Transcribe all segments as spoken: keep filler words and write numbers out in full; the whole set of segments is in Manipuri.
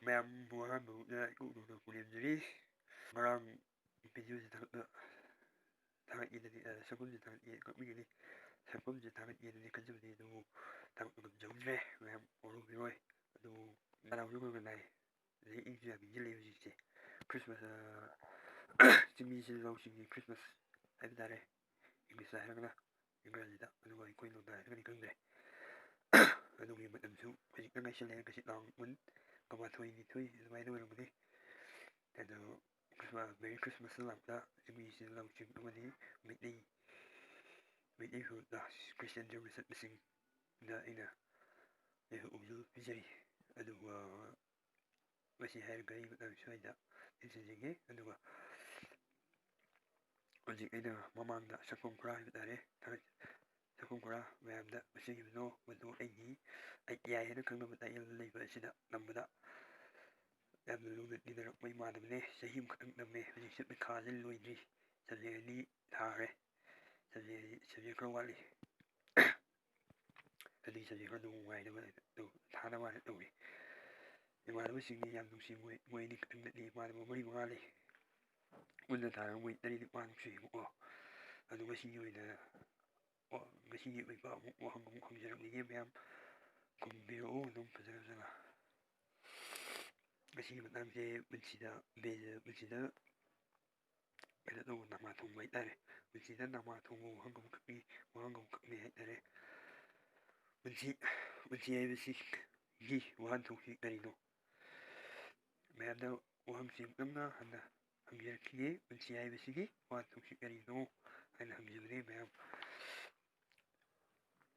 ꯃꯌꯥꯝꯕꯨ ꯑꯍꯥꯟꯕ ꯃꯛꯇꯗ ꯏꯀꯣꯛ ꯅꯧꯅ ꯄꯨꯅꯦꯝꯖꯔꯤ꯫ ꯉꯔꯥꯡ ꯚꯤꯗꯤꯑꯣꯁꯤ ꯊꯥꯒꯠꯄ ꯊꯥꯒꯠꯀꯦꯗꯅꯤ, ꯑ, ꯁꯛꯐꯝꯁꯤ ꯊꯥꯒꯠꯀꯦ ꯀꯛꯅꯤꯡꯒꯅꯤ꯫ ꯁꯛꯐꯝꯁꯤ ꯊꯥꯒꯠꯀꯦꯗꯅꯤ ꯈꯟꯖꯕꯅꯤ, ꯑꯗꯨꯕꯨ ꯊꯥꯒꯠꯄ ꯉꯝꯖꯍꯧꯗ꯭ꯔꯦ꯫ ꯃꯌꯥꯝ ꯋꯥꯔꯧꯕꯤꯔꯣꯏ꯫ ꯑꯗꯨꯕꯨ ꯂꯥꯎꯁꯨ ꯈꯔ ꯈꯔ ꯂꯥꯏ, ꯑꯗꯩ ꯏꯪꯁꯨ ꯌꯥꯝ ꯏꯪꯁꯤꯜꯂꯛꯑꯦ ꯍꯧꯖꯤꯛꯁꯦ꯫ ꯈ꯭ꯔꯤꯁꯃꯥꯁ, ꯑ, ꯆꯤꯡꯃꯤ ꯏꯆꯤꯜ ꯏꯅꯥꯎꯁꯤꯡꯒꯤ ꯈ꯭ꯔꯤꯁꯃꯥꯁ ꯍꯥꯏꯕ ꯇꯥꯔꯦ, ꯏꯪꯂꯤꯁꯇ ꯍꯥꯏꯔꯒꯅ, ꯏꯪꯒ꯭ꯔꯥꯖꯤꯗ, ꯑꯗꯨꯒ ꯑꯩꯈꯣꯏ ꯂꯣꯟꯗ ꯍꯥꯏꯔꯒꯅꯤ ꯈꯪꯗ꯭ꯔꯦ꯫ ꯑꯗꯨꯒꯤ ꯃꯇꯝꯁꯨ ꯍꯧꯖꯤꯛꯇ ꯉꯥꯏꯁꯤꯜꯂꯛꯑꯦ꯫ ꯉꯁꯤ ꯇꯥꯡ ꯀꯨꯟ ꯒ ꯃꯥꯊꯣꯏ, ꯅꯤꯊꯣꯏ ꯑꯗꯨꯃꯥꯏꯅ ꯑꯣꯏꯔꯝꯒꯅꯤ꯫ ꯑꯗꯣ ꯈ꯭ꯔꯤꯁꯃꯥꯁ, ꯃꯦꯔꯤ ꯈ꯭ꯔꯤꯁꯃꯥꯁꯇ ꯂꯥꯛꯄꯗ ꯆꯤꯡꯃꯤ ꯏꯆꯤꯜ ꯏꯅꯥꯎꯁꯤꯡ ꯑꯃꯗꯤ ꯃꯩꯇꯩ, ꯃꯩꯇꯩ ꯐꯨꯔꯨꯞꯇ ꯈ꯭ꯔꯤꯁꯇꯤꯌꯥꯟ ꯙꯔꯃ ꯆꯠꯄꯁꯤꯡꯗ ꯑꯩꯅ ꯑꯩ ꯎꯖꯨ ꯄꯤꯖꯔꯤ꯫ ꯑꯗꯨꯒ ꯃꯁꯤ ꯍꯥꯏꯔꯒ ꯑꯩ ꯃꯇꯥꯡ ꯁ꯭ꯋꯥꯏꯗ ꯂꯣꯏꯁꯤꯟꯖꯒꯦ꯫ ꯑꯗꯨꯒ ꯍꯧꯖꯤꯛ ꯑꯩꯅ ꯃꯃꯥꯡꯗ ꯁꯛꯐꯝ ꯈꯨꯔꯥ ꯍꯥꯏꯕ ꯇꯥꯔꯦ, ꯊꯥꯒꯠ-, ꯁꯛꯐꯝ ꯈꯨꯔꯥ ꯃꯌꯥꯝꯗ ꯎꯠꯆꯈꯤꯕꯗꯣ, ꯃꯗꯨ ꯑꯩꯒꯤ ꯑꯥꯏ ꯇꯤ ꯑꯥꯏ ꯍꯥꯏꯅ ꯈꯪꯅꯕ ꯇꯥꯛꯌꯦꯜꯗ ꯂꯩꯕ ꯑꯁꯤꯗ ꯅꯝꯕꯗ ꯌꯥꯝꯅ ꯂꯨꯅ ꯇꯤꯟꯅꯔꯛꯄ ꯏꯃꯥꯟꯅꯕꯅꯦ꯫ ꯆꯍꯤ ꯑꯃꯈꯛꯇꯪ ꯇꯝꯃꯦ, ꯍꯧꯖꯤꯛꯁꯨ ꯄꯩꯈꯥꯁꯦ ꯂꯣꯏꯗ꯭ꯔꯤ, ꯁꯕꯖꯦꯛ ꯑꯅꯤ ꯊꯥꯈ꯭ꯔꯦ꯫ ꯁꯕꯖꯦꯛ, ꯁꯕꯖꯦꯛ ꯈꯔ ꯋꯥꯠꯂꯤ꯫ ꯑꯗꯨꯒꯤ ꯁꯕꯖꯦꯛ ꯈꯔ ꯅꯨꯡꯉꯥꯏꯅꯕ ꯑꯗꯨ ꯊꯥꯅꯕ ꯍꯥꯏꯅ ꯇꯧꯔꯤ꯫ ꯏꯃꯥꯟꯅꯕꯁꯤꯡꯗꯤ ꯌꯥꯝ ꯅꯨꯡꯁꯤ, ꯃꯣꯏ, ꯃꯣꯏ ꯑꯅꯤ ꯈꯛꯇꯪ ꯅꯠꯇꯦ, ꯏꯃꯥꯟꯅꯕ ꯃꯔꯤ ꯃꯉꯥ ꯂꯩ꯫ ꯄꯨꯟꯅ ꯊꯥꯔꯒ ꯃꯣꯏ ꯇꯔꯦꯠ ꯅꯤꯄꯥꯟꯃꯨꯛ ꯁꯨꯏꯕꯀꯣ꯫ ꯑꯗꯨ ꯉꯁꯤꯒꯤ ꯑꯣꯏꯅ, ꯑꯣ, ꯉꯁꯤꯒꯤ ꯑꯣꯏꯕ ꯑꯃꯨꯛ ꯋꯥꯍꯪ ꯑꯃꯨꯛ ꯍꯪꯖꯔꯛꯂꯤꯒꯦ ꯃꯌꯥꯝ, ꯈꯨꯝꯕꯤꯔꯛꯎ ꯑꯗꯨꯝ ꯐꯖ ꯐꯖꯅ꯫ ꯉꯁꯤꯒꯤ ꯃꯇꯥꯡꯁꯦ ꯄꯨꯟꯁꯤꯗ, ꯄꯨꯟꯁꯤꯗ ꯀꯩꯅꯣ ꯇꯧꯕ, ꯅꯃꯥ ꯊꯣꯡꯕ ꯍꯥꯏꯇꯥꯔꯦ꯫ ꯄꯨꯟꯁꯤꯗ ꯅꯃꯥ ꯊꯣꯡꯕ ꯋꯥꯍꯪ ꯑꯃꯈꯛꯅꯤ, ꯋꯥꯍꯪ ꯑꯃꯈꯛꯅꯤ ꯍꯥꯏꯇꯥꯔꯦ꯫ ꯄꯨꯟꯁꯤ, ꯄꯨꯟꯁꯤ ꯍꯥꯏꯕꯁꯤꯒꯤ ꯋꯥꯍꯟꯊꯣꯛꯁꯤ ꯀꯔꯤꯅꯣ? ꯃꯌꯥꯝꯗ ꯋꯥꯍꯪꯁꯤ ꯑꯃꯨꯛꯇꯪꯒ ꯍꯟꯅ ꯍꯪꯖꯔꯛꯈꯤꯒꯦ꯫ ꯄꯨꯟꯁꯤ ꯍꯥꯏꯕꯁꯤꯒꯤ ꯋꯥꯍꯟꯊꯣꯛꯁꯤ ꯀꯔꯤꯅꯣ ꯍꯥꯏꯅ ꯍꯪꯖꯕꯅꯤ ꯃꯌꯥꯝ꯫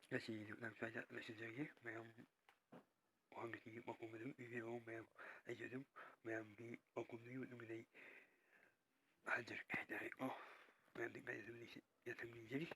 ꯉꯁꯤꯒꯤꯗꯤ ꯃꯇꯥꯡ ꯁ꯭ꯋꯥꯏꯗ ꯂꯣꯏꯁꯤꯟꯖꯔꯒꯦ꯫ ꯃꯌꯥꯝ ꯋꯥꯍꯪꯁꯤꯒꯤ ꯄꯥꯎꯈꯨꯝ ꯑꯗꯨꯝ ꯄꯤꯕꯤꯔꯛꯑꯣ ꯃꯌꯥꯝ꯫ ꯑꯩꯁꯨ ꯑꯗꯨꯝ ꯃꯌꯥꯝꯒꯤ ꯄꯥꯎꯈꯨꯝꯗꯨꯒꯤ ꯃꯇꯨꯡ ꯏꯟꯅ ꯑꯩ ꯍꯟꯖꯔꯛꯀꯦ ꯍꯥꯏꯇꯥꯔꯦꯀꯣ꯫ ꯃꯌꯥꯝꯗ ꯉꯥꯏ ꯑꯗꯨꯝ ꯌꯥꯊꯪ ꯅꯤꯖꯔꯤ꯫